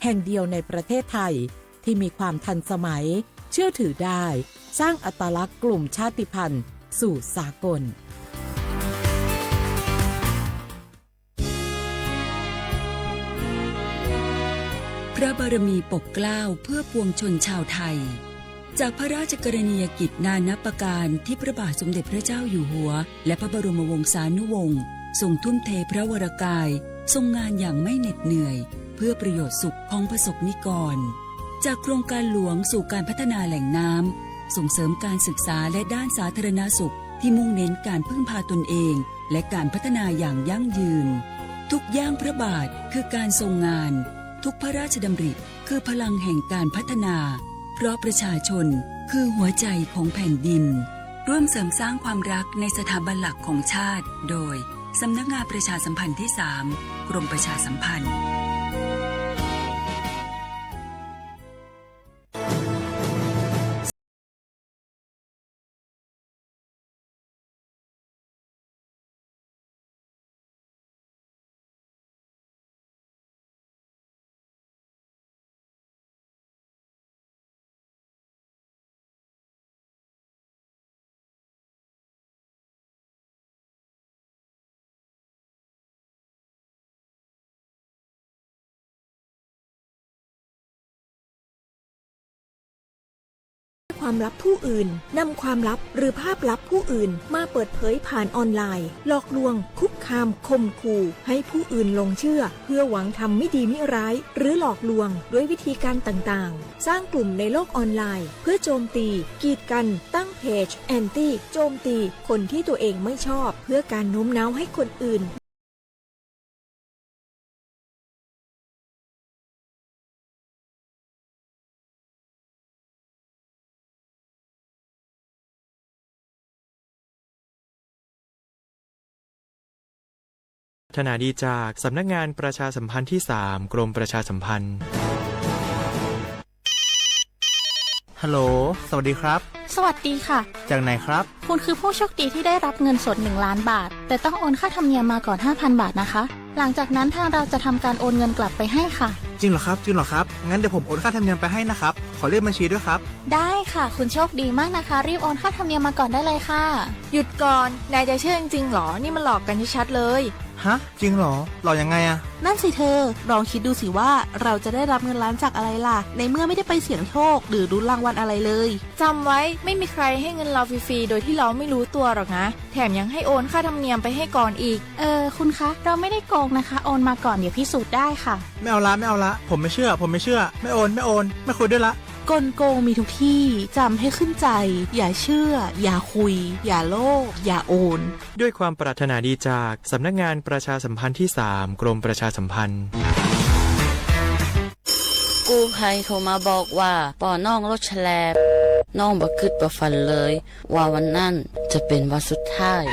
แห่งเดียวในประเทศไทย ที่มีความทันสมัย เชื่อถือได้ สร้างอัตลักษณ์กลุ่มชาติพันธุ์สู่สากล พระบารมีปกเกล้าเพื่อปวงชนชาวไทย จากพระราชกรณียกิจนานับประการที่พระบาทสมเด็จพระเจ้าอยู่หัว และพระบรมวงศานุวงศ์ ทรงทุ่มเทพระวรกาย ทรงงานอย่างไม่เหน็ดเหนื่อย เพื่อประโยชน์สุขของประสบนิกร จากโครงการหลวงสู่การพัฒนาแหล่งน้ำ ส่งเสริมการศึกษาและด้านสาธารณสุข ที่มุ่งเน้นการพึ่งพาตนเอง และการพัฒนาอย่างยั่งยืน ทุกย่างพระบาทคือการทรงงาน ทุกพระราชดำริคือพลังแห่งการพัฒนา เพราะประชาชนคือหัวใจของแผ่นดิน ร่วมเสริมสร้างความรักในสถาบันหลักของชาติ โดย สำนักงานประชาสัมพันธ์ที่สาม กรมประชาสัมพันธ์ ความลับผู้อื่น นำความลับหรือภาพลับผู้อื่นมาเปิดเผยผ่านออนไลน์ หลอกลวง คุกคาม ข่มขู่ ให้ผู้อื่นหลงเชื่อ เพื่อหวังทำไม่ดีไม่ร้าย หรือหลอกลวงด้วยวิธีการต่างๆ สร้างกลุ่มในโลกออนไลน์ เพื่อโจมตี กีดกัน ตั้งเพจ แอนตี้ โจมตี คนที่ตัวเองไม่ชอบ เพื่อการโน้มน้าวให้คนอื่น ปรารถนาดีจากสำนักงานประชาสัมพันธ์ที่สาม กรมประชาสัมพันธ์ ฮัลโหล สวัสดีครับ สวัสดีค่ะ จากไหนครับ คุณคือผู้โชคดีที่ได้รับเงินสดหนึ่งล้านบาท แต่ต้องโอนค่าธรรมเนียมมาก่อนห้าพันบาทนะคะ หลังจากนั้นทางเราจะทำการโอนเงินกลับไปให้ค่ะ จริงเหรอครับ จริงเหรอครับ งั้นเดี๋ยวผมโอนค่าธรรมเนียมไปให้นะครับ ขอเลขบัญชีด้วยครับ ได้ค่ะ คุณโชคดีมากนะคะ รีบโอนค่าธรรมเนียมมาก่อนได้เลยค่ะ หยุดก่อน นายจะเชื่อจริงๆหรอ นี่มันหลอกกันชัดๆเลย ฮะ จริงเหรอ หลอกยังไงอะ นั่นสิเธอ ลองคิดดูสิว่าเราจะได้รับเงินล้านจากอะไรล่ะ ในเมื่อไม่ได้ไปเสี่ยงโชคหรือลุ้นรางวัลอะไรเลย จำไว้ ไม่มีใครให้เงินเราฟรีๆโดยที่เราไม่รู้ตัวหรอกนะ แถมยังให้โอนค่าธรรมเนียมไปให้ก่อนอีก เออ คุณคะ เราไม่ได้โกงนะคะ โอนมาก่อน เดี๋ยวพิสูจน์ได้ค่ะ ไม่เอาละ ไม่เอาละ ผมไม่เชื่อ ผมไม่เชื่อ ไม่โอน ไม่โอน ไม่คุยด้วยละ กลโกงมีทุกที่ จำให้ขึ้นใจ อย่าเชื่อ อย่าคุย อย่าโลภ อย่าโอน ด้วยความปรารถนาดีจากสำนักงานประชาสัมพันธ์ที่สาม กรมประชาสัมพันธ์ กู้ภัยโทรมาบอกว่า ปอน้องรถแฉลบ น้องบ่คิดบ่ฝันเลย ว่าวันนั้นจะเป็นวันสุดท้าย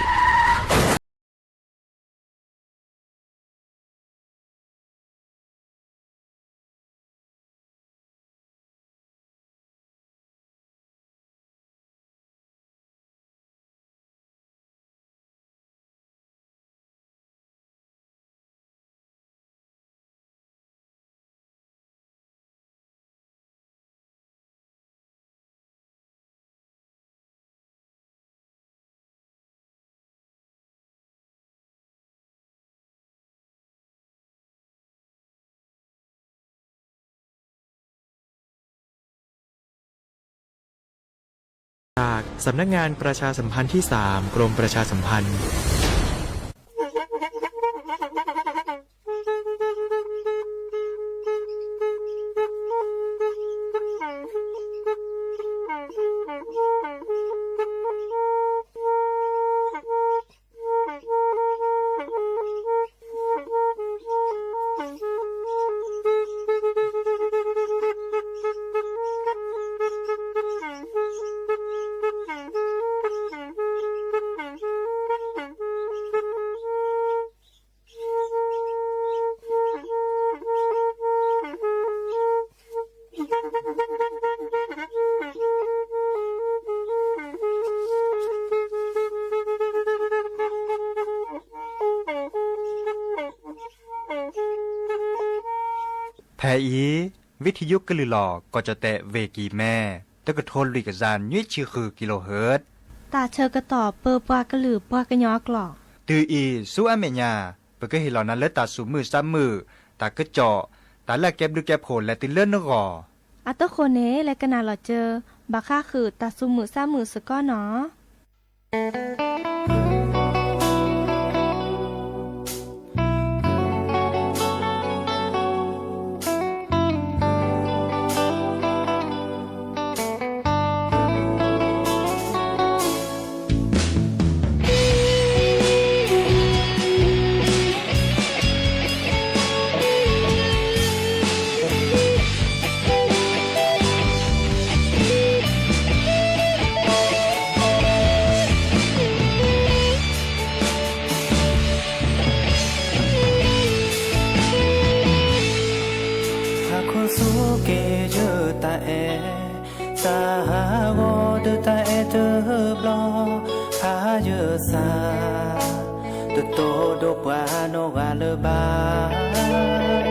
จากสำนักงานประชาสัมพันธ์ที่สาม กรมประชาสัมพันธ์ เ ဖဲအံၤ ဝံထံယိကလုၢ်လီၤ ကီၢ်ကၠီၣ်တဲၣ် ဝ့ၢ်ကံၢ်မဲ တကထိလွံၢ်ကယၤနွံဆံဃု kilohertz တၢ်ဆၢကတီၢ်ပၢပှၤကလုာ်ပှၤကညီအကျိာ် တုၤအံၤဆူအမဲာ်ညါ ပကဟ့ၣ်လီၤနၤလၢတၢ်သူၣ်မုာ်သးမုာ် တၢ်ကစီၣ် တၢ်လၢအကဲဘျုးကဲဖှိၣ်လဲၤတုၤလၢနဂီၢ် အတဃိန့ၣ် လဲၤကနၣ်လီၤစၢၤ ဘၣ်ဃးဃုာ်တၢ်သူၣ်မုာ်သးမုာ်စ့ၢ်ကီးနီၤ. ဟါခီဆူက့ၤယတၢ်အဲၣ် သးဟးဂီၤဒီးတၢ်အဲၣ်တဘျီ ဖးယစၢ် တတိၢ်ဒိၣ်ပှၤနီၢ်ဂၤလၢၤဘၣ်.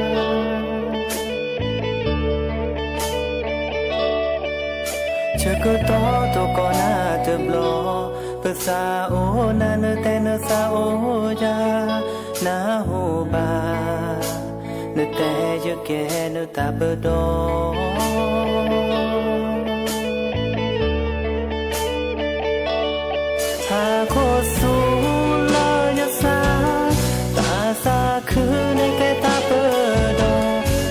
ဆၢကတီၢ်တိၢ်ကီၢ်နၤတဘျီ ပသးအိၣ်နၤ နတဲနသးအိၣ်ယၤ နၢ်ဟူဘၣ် နတဲယကဲနတၢ်ပဒီ ဟါခီဆူလၢယသး တၢ်သးခုန့ၣ်ကဲတၢ်ပဒီ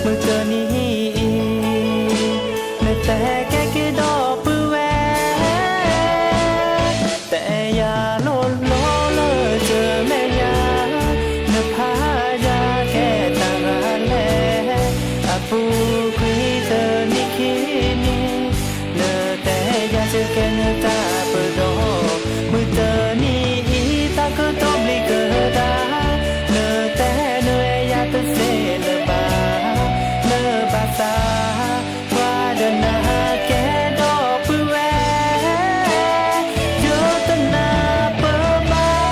မုၢ်တနံၤအံၤ နတဲကဲက့ၤဒီးပုၢ်ဝဲၢ် တဲယၤလိၤလိၤလၢတမဲာ်ညါ နဖးယၤကဲတၢ်ဂၤလဲၣ် အပူၤကွံာ်တနံၣ်ခံနံၣ် နတဲယၤယကဲနတၢ်ပဒီ မုၢ်တနံၤအံၤ တၢ်ကတိၤဘျံးကဒါ နတဲနအဲၣ်ယၤတသ့လၢၤဘၣ် လၢဘၣ်သး ပှၤဒီးနၤကဲဒီပုၢ်ဝဲၢ် ယတနၢ်ပၢၢ်ဘၣ်.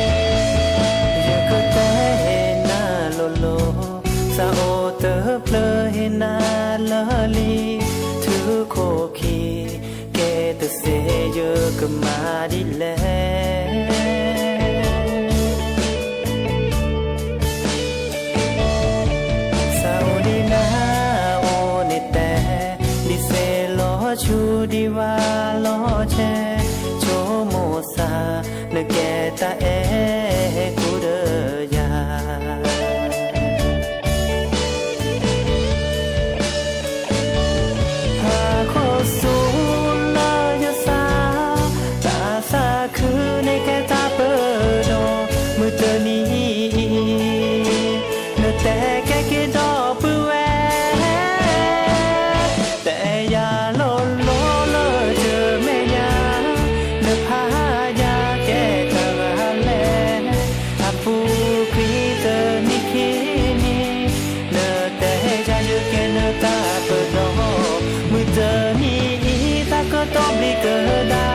ယကတဲနၤလိၤလိၤ သးအိၣ်တဖျၢၣ်ဟ့ၣ်နၤလၢာ်လံ ထုးခိၣ်ခံ ကဲတသ့ယကမၤဒ်လဲၣ် သးအိၣ်ဒံးနၤအိၣ်န့ၣ်တဲ ဒ်သ့ၣ်လီၤဆူဒံးဝါလီၤဆဲး ဆိကမိၣ်သး နကဲတၢ်အဲၣ်ကူဒီးယၤ ဟါခီဆူလၢယသး တၢ်သးခုန့ၣ်ကဲတၢ်ပဒီ မုၢ်တနံၤအံၤ နတဲကဲက့ၤဒီပုၢ်ဝဲၢ် တဲယၤလိၤလိၤလၢတမဲာ်ညါ နဖးယၤကဲတၢ်ဂၤလဲၣ် အပူၤကွံာ်တနံၣ်ခံနံၣ် နတဲယၤယကဲနတၢ်ပဒီ မုၢ်တနံၤအံၤ တၢ်ကတိၤဘျံးကဒါ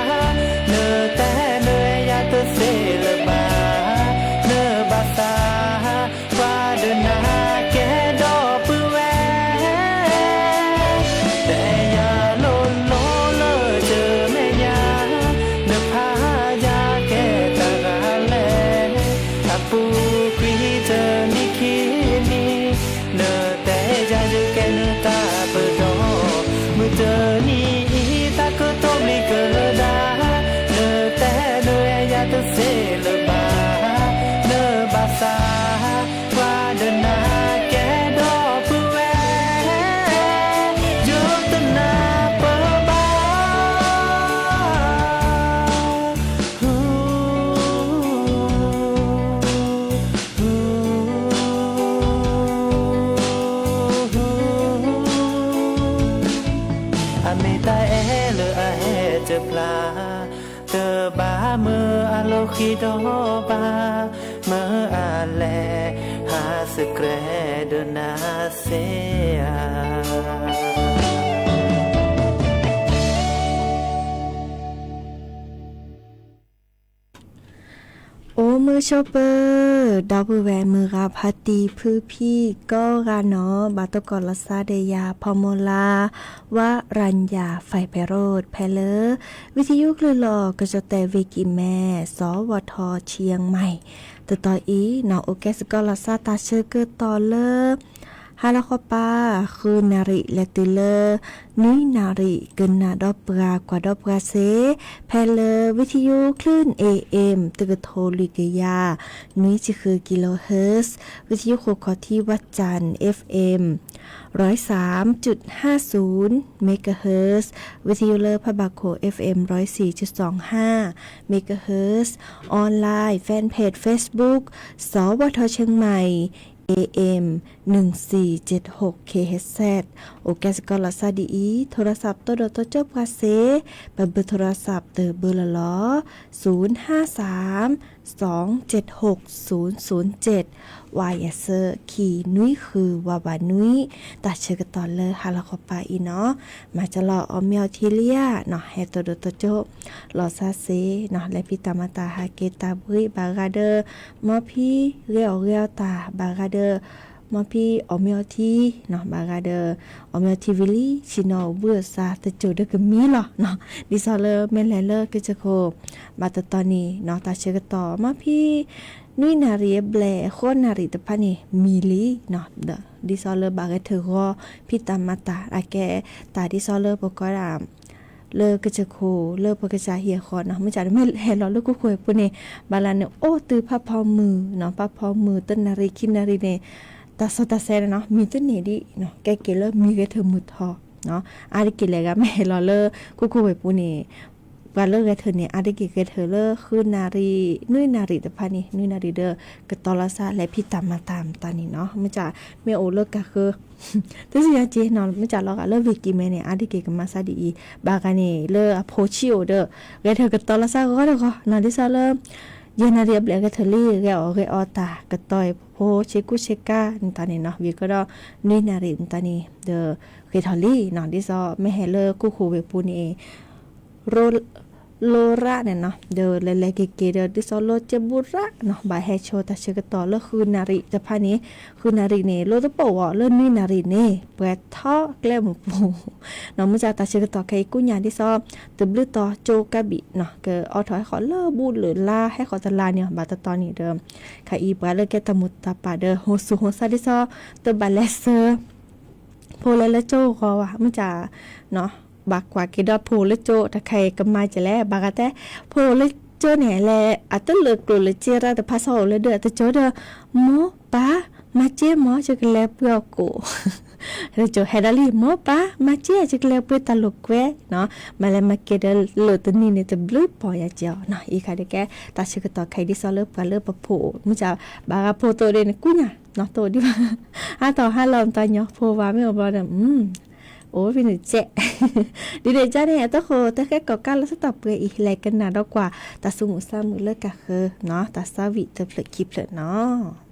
နတဲနအဲၣ်ယၤတသ့လၢၤဘၣ် လၢဘၣ်သး ပှၤဒီးနၤကဲဒီပုၢ်ဝဲၢ် တဲယၤလိၤလိၤလၢတမဲာ်ညါ နဖးယၤကဲတၢ်ဂၤလဲၣ် အပူၤကွံာ်တနံၣ်ခံနံၣ် နတဲယၤယကဲနတၢ်ပဒီ မုၢ်တနံၤအံၤ တၢ်ကတိၤဘျံးကဒါ နတဲနအဲၣ်ယၤတသ့လၢၤဘၣ် လၢဘၣ်သး ပှၤဒီးနၤကဲဒီပုၢ်ဝဲၢ် ယတနၢ်ပၢၢ်ဘၣ် ဟူ အမ့ၢ်တၢ်အဲၣ်လၢအဟဲတဖျါ, တဘၣ်မၢအလီၢ်ဃံဒီးဘၣ်, မၢအလဲၤ ဟးစဲကြဲးဒီးနၤစ့ဧါ. အိၣ်မုာ်ဆိးပၢၤ ဒီပုၢ်ဝဲၢ်မုၢ်ဂၤဖါတံၤဖုဖံကိးဂၤနီၣ်, ဘၣ်တကိးလီၤစၢ်ဒီးယၤ ဖီမိၢ်လါ ဝရၤညၣ် ဖဲးဖဲးရိး ဖဲလၢ ဝံသယုကလုၢ်လီၢ်ကစီၣ်တဲာ်ဝ့ၢ်ကံၣ်မဲ စီၤဝီၤထီၣ်ဆံယဲၢ်မံၤ, တတီၤအံၤနီၣ် အိၣ်ကဲစ့ၢ်ကီးလီၤစၢ်တၢ်ဆၢကတီၢ်လၢ ဟါလီၤဃီပၤ ဃုနၣ်ရံၣ် လဲၤတုၤလၢ နွံနၣ်ရံၣ် ကနၣ်ဒီးပှၤကွၢ်ဒီးပှၤစ့ၢ်, ဖဲလၢ ဝံသယုကလုၢ် A M တကထိလွံၢ်ကယၤ နွံဆံဃု kilohertz, ဝံသယုဃိးခီၣ်ထံး ဝၣ်စၣ် F M ร้อยสามจุดห้าศูนย์ megahertz, ဝံသယုလၢဖးဘၣ်ခိၣ် F M ร้อยสี่จุดสองห้า megahertz, online fan page Facebook စီၤဝီၤထီၣ်ဆံယဲၢ်မံၤ A M หนึ่งสี่เจ็ดหก K H Z, အိၣ်ကဲစ့ၢ်ကီးလီၤစၢ်ဒ်အံၤ, ထိရစးပတီၢ်ဒီးတီကၠိၣ်ပှၤစ့ၢ်, ပဘုးထိရစးပတဘုးလီၤလီၤ, ศูนย์ห้าสาม สองเจ็ดหก ศูนย์ศูนย์เจ็ด ဝါယဲၢ်ဆၢ ခံနွံဃု ဝးဝးနွံ, တၢ်ဆၢကတီၢ်လၢဟါလီၤဃီပၤအံၤနီၣ်, မၤကလီၤအီၣ်မ့ၤအီထံလံဧါနီၣ်, ဟဲတိၢ်ဒီးတီကၠိၣ် လီၤစၢ်စ့ၢ်နီၣ်, လဲၤဖံးတၢ်မၤတၢ်ဟးက့ၤတၢ်ဘှံးဘၣ်ဂၤဒီး မ်ဖံဂဲၤအီၣ်ဂဲၤအီတၢ်ဘၣ်ဂၤဒီး မ်ဖံအီၣ်မ့ၤအီထံနီၣ်, ဘၣ်ဂၤဒီး အီၣ်မ့ၤအီထံဝံၤလံ ဆ့ၣ်နီၤအိၣ်ဘှံးအိၣ်စၢ်တစိၢ်ဒီးကမံလီၤနီၣ်, ဒ်သိးလၢမ့ၢ်လဲၤလၢကစၢၢ်ခိၣ် ဘၣ်တတီၤန့ၣ်နီၣ်, တၢ်ဆၢကတီၢ် မ်ဖံ နွံနၣ်ရံၣ်အဘျဲၣ် ဃိးနၣ်ရံၣ်တဖၣ်န့ၣ် မံလံနီၣ်, ဒ်သိးလၢဘၣ်ဂဲၤထၢၣ်ဂီၤ ဖံးတၢ်မၤတၢ် အကဲတၢ်ဒ်သိးလၢပကိးဒၣ် လၢကစၢၢ်ခိၣ် လၢပကစၢ်ဟံၣ်အဃီနီၣ်, မ့ၢ်စ့ၢ်တမ့ၢ်ဟဲလီၤလၢခိခိၣ်ဝဲပူၤန့ၣ် ဘၣ်လၢန့ၣ် အိၣ်တုၤဖးဖီမုၢ်နီၣ်, ဖးဖီမုၢ်တနၣ်ရံၣ်ခံနၣ်ရံၣ်န့ၣ် တၢ်စီတၢ်ဆှံန့ၣ်နီၣ် မံတန့ၢ်ဒံးနီၣ်, ကဲက့ၤလၢမံဂဲၤထၢၣ်မုၢ်ထီၣ်နီၣ်, အါတက့ၢ်လၢဂၤမ့ၢ်ဟဲလီၤလၢခိခိၣ်ဝဲပူၤန့ၣ် ပှၤလၢဂဲၤထၢၣ်န့ၣ် အါတက့ၢ်ဂဲၤထၢၣ်လၢဃုနၣ်ရံၣ် နွံနၣ်ရံၣ်တဖၣ်န့ၣ် နွံနၣ်ရံၣ်ဒီး ကတီၤလီၤစၢ်လဲၤဖံးတၢ်မၤတၢ်မတၤန့ၣ်နီၣ်, မ့ၢ်စ့ၢ်မ့ၢ်အိၣ်လၢကးဃၢ တစံယါက့နီၣ်, မ့ၢ်စ့ၢ်လီၤဂာ်လၢဝ့ၢ်ကံၣ်မဲန့ၣ် အါတက့ၢ်ကမၤစၢ်ဒ်အံၤ, ဘၣ်ဂၤန့ၣ် လၢအဖိဆံးအိၣ်ဒီး ဂဲၤထၢၣ်ကတီၤလီၤစၢ်ဂီၢ်တဂီၢ်နီၣ်, ဒ်သိးလၢ ယဲၢ်နၣ်ရံၣ်အဘျဲၣ်ဂဲၤထၢၣ်လံ ဂဲၤအီၣ်ဂဲၤအီတၢ် ကတီၤဖိဆ့ကူဆ့ကၤနတၢ်န့ၣ်နီၣ်, ဝံၤကဒီး နွံနၣ်ရံၣ်နတၢ်န့ၣ် ဒီးဂဲၤထီၣ်လံနီၣ်, ဒ်သိးမ့ၢ်ဟဲလၢခိခိၣ်ဝဲပူၤန့ၣ် ရိ လိရၣ်န့ၣ်နီၣ်, ဒီးလဲၤလဲၤက့ၤက့ၤဒီး ဒ်သိးလိကဲဘူရၣ်နီၣ်, ဘၣ်ဟဲဆိတၢ်ဆၢကတီၢ်လၢဃုနၣ်ရံၣ်တဖၣ်န့ၣ်, ဃုနၣ်ရံၣ်န့ၣ် လိတပိာ်အီၤလၢနွံနၣ်ရံၣ်န့ၣ် ပှဲၤထီၣ်ကျဲမုၢ်ပူၤနီၣ်, မ့ၢ်စ့ၢ်တၢ်ဆၢကတီၢ်ခဲအံၤ ကူၣ်ညါဒ်သိး တဘျုးတီၤကၠိကါဘံၣ်နီၣ်, ကအီထီၣ်ဟဲဃီၤလၢဘူၣ်လၢ်လါ ဟဲဃီၤတလါန့ၣ် ဘၣ်တတီၤန့ၣ်ဒီး ခဲအံၤပှၤလၢကဲတၢ်မူၤတၢ်ပၢ်ဒီး ဟိးစူၤဟိးစါဒ်သိး တဘၣ်လဲၤဆှၢ ဖိလၢလၢကၠိဂီၤဘၣ်, မ့ၢ်စ့ၢ် ဘၣ်ကွၢ်က့ၤဒီးဖိလၢကၠိ တၢ်ခဲအံၤကမၤကလဲၣ်, ဘၣ်ဂၤတဲ ဖိလၢကၠိန့ၣ် လဲၤအတလၢာ်ကျိၣ်လၢကၠ့ရၣ်တဖၣ် ဆီအိၣ်လၢဒၢးတကၠိဒီး မိၢ်ပၢ် မၤကၠ့မၢ် ယကလဲၤပှ့ၤအီၣ်ကိၣ်, တကၠိဟဲဒၣ်လံ မိၢ်ပၢ် မၤကၠ့ ယကလဲၤပှ့ၤတၢ်လိာ်ကွဲနီၣ်, မၤလဲၤမၤက့ၤဒီးလၢာ်တနံၤန့ၣ် တဘျုးပိာ်ယၤက့ၤအီၤနီၣ်, အံၤခါဒ်ကဲ တၢ်ဆၢကတီၢ်ခဲအံၤဒ်သိးလၢပှၤလၢပဖိအိၣ် မ့ၢ်စ့ၢ် ဘၣ်ဂၤဖိတအိၣ်ဒ်န့ၣ် ကူၣ်ညါ နီၣ်တအိၣ်ဒံးဘၣ်, ဟါတီၢ်ဟါလီၤမတၤညီဖိဘၣ် မ့ၢ်အိၣ်ဘျီဒီး အိၣ်ဖဲန့ၣ်ကဲ, ဒ်န့ၣ်ကန့ၣ် အတၢ်ဃိတၢ်ဃဲကီၢ်ကၢ်လၢဆၢကတီၢ်ပှဲၤအံၤ လဲၤကနၣ်ဒီးကွၢ် တၢ်ဆိကမိၣ်ဆၢမုၢ်လၢကးဃၢနီၣ်, တၢ်သးဝံၣ်တဖျၢၣ်ခံဖျၢၣ်နီၣ်.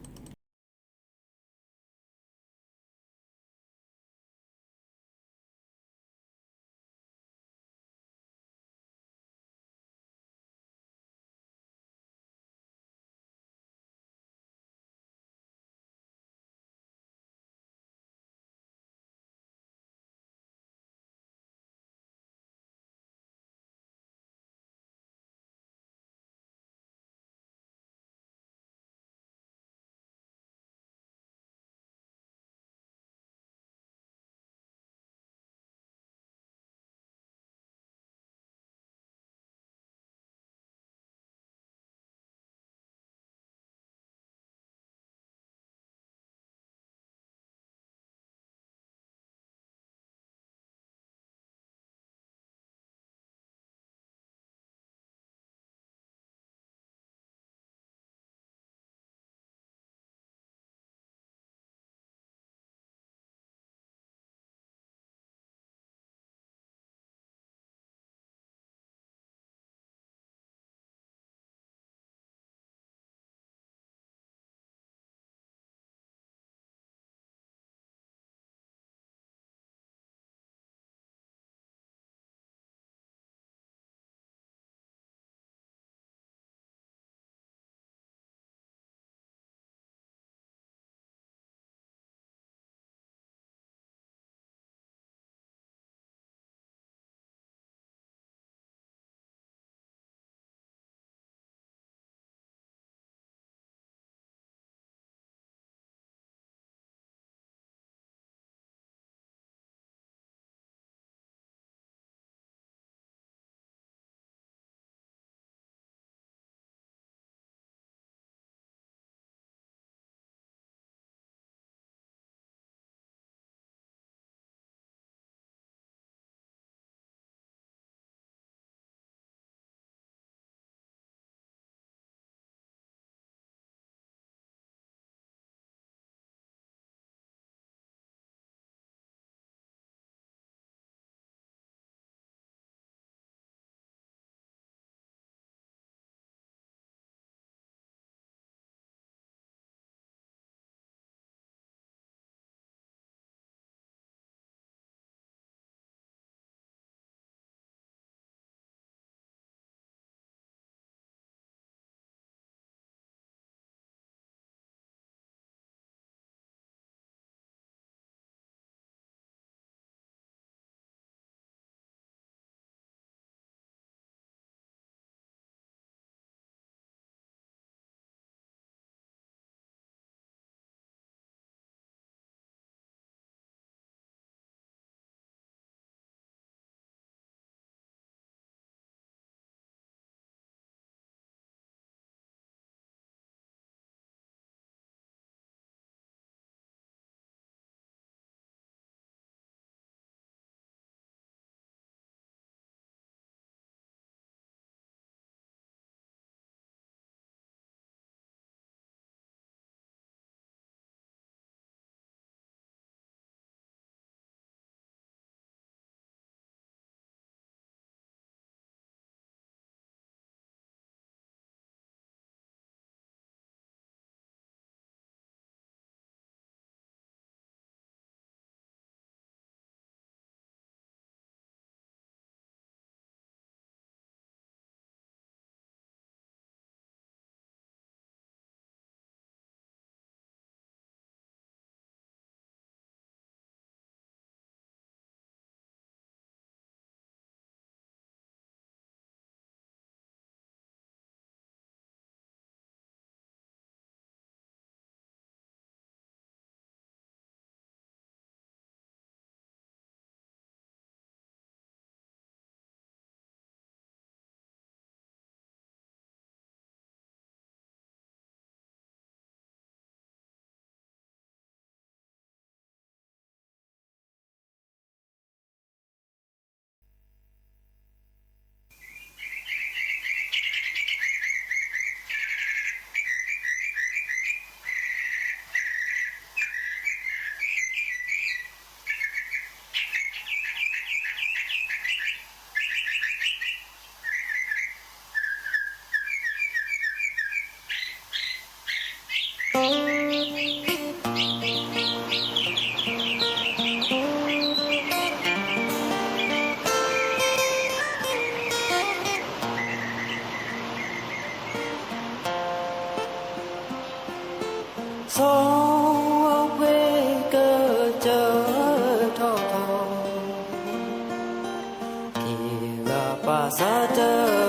ပှၤစးတ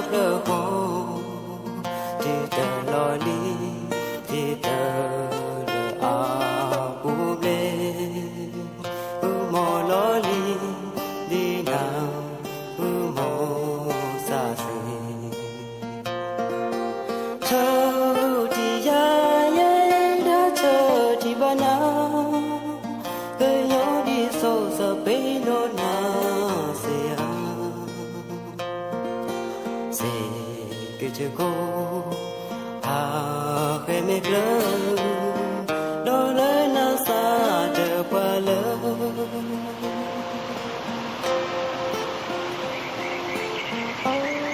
ဖျၢၣ်ဃီ, ဒ်တၢ်လီၢ်လံၤ, ဒ်တၢ်လၢအပူၤဘျဲၣ်, အုမီၤလီၤလံၤ, ဒ်နၤ, အုမီၤစၢ်စ့ၢ် ဆၢထံၣ်ယၤယဲဒၣ်ဆၢထံၣ်ဘၣ်နၤ, ကညီဒ်စိၤစပ့းဒိၣ်နၤစ့ဧါ, စ့ၢ်ကီးကၠိ, ဟးဃဲမ့ၢ်ကျၢၤ, ဒီးလၢနၤစၢ်တပှၤလၢ နီၢ်အံၤ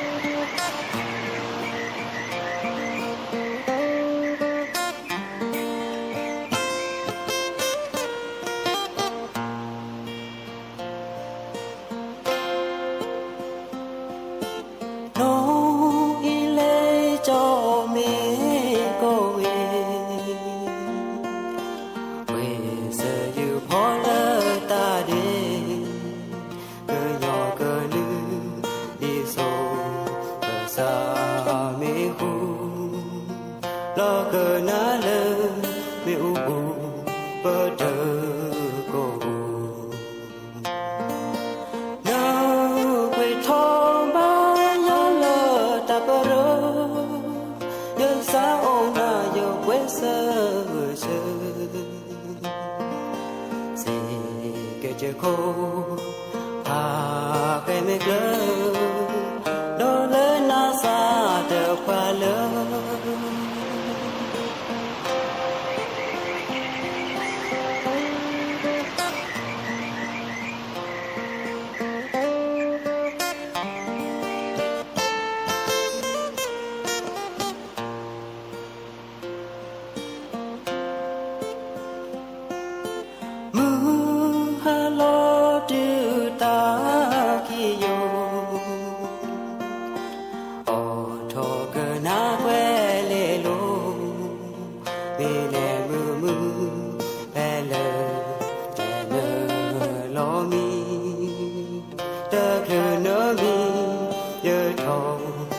လဲၤကၠီမ့ၢ်ကိးဝဲ, ဝ့ၢ်စၢၤယုၢ်ဖီလၢတၢ်ဒဲး, ကညီကလုာ်ဒ်စိၤကစၢ်မ့ၢ်ဃူ, လီၤကနၣ်လၢမ့ၣ်အူပူၤပတၢၢ်ကိးပူၤ နကွၢ်ထီၣ်ဘၣ်ယၤလၢတၢ်ပရၢ, ယစးအိၣ်နၤယပှဲၤဆၢဂ့ၤဆၢ, စ့ၢ်ကီးကၠိ, ဟးဃဲမ့ၢ်ကျၢၤ, ဒီးလၢနၤစၢ်တပှၤလၢ မုၢ်ဟါလီၤတုၤတၢ်ခံးယိာ်, အိးထီၣ်ကနၣ်ကွဲၤလဲၤလိၤ, မ့ၢ်လဲၤမုာ်မုာ်ဖဲလၢ တနၢၤလီၤမံၤ, တချုးနၢၤမံၤ, ယထီၣ်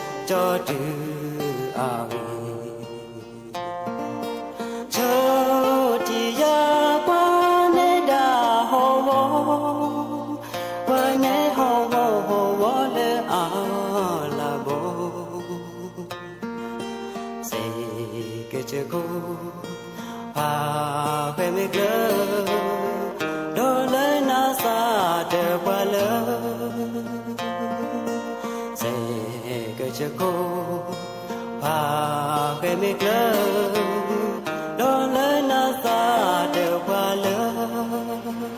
ကၠီတုၤအဂ့ၢ် ဆၢထံၣ်ယၤပှၤနဲဒၣ်ဟီၣ်ဝီ, ပှၤနဲဟီၣ်ဝီဟီၣ်ဝီလၢအလၤဘီ, စ့ၢ်ကီးကၠိ, ဟးဃဲမ့ၢ်ကျၢၤ, ဒီးလၢနၤစၢ်တပှၤလၢ စ့ၢ်ကီးကၠိ, ဟးဃဲမ့ၢ်ကျၢၤ, ဒီးလၢနၤစၢ်တပှၤလၢ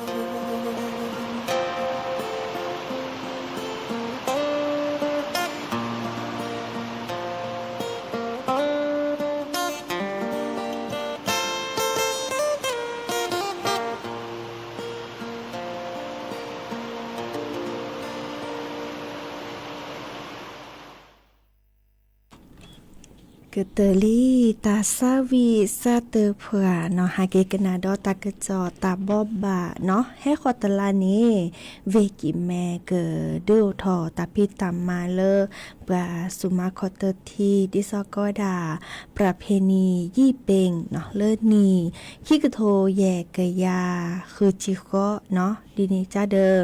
ကတၢၢ်လံ တၢ်ဆါဝံၣ်ဆါတၢၢ်ပှၤနီၤ ဟးက့ၤကနၣ်ဒီးတၢ်ကစီၣ်တၢ်ဘိးဘၣ်နီၤ ဟဲဃီၤတလါန့ၣ် ဝ့ၢ်ကံၣ်မဲကဒုးအိၣ်ထီၣ်တၢ်ဖံးတၢ်မၤလၢ ပှၤစူၢ်မၤခီၣ်တၢၢ်ထံ ဒ်သိးကီးဝဲဒၣ် ပြၣ်ဖဲနံၤယံၣ်ပ့ၣ်နီၤ လၢနံၣ် ခံကထိယဲၢ်ကယၤဃုဆံဃိးနီၤ ဒ်န့ၣ်ကဒီး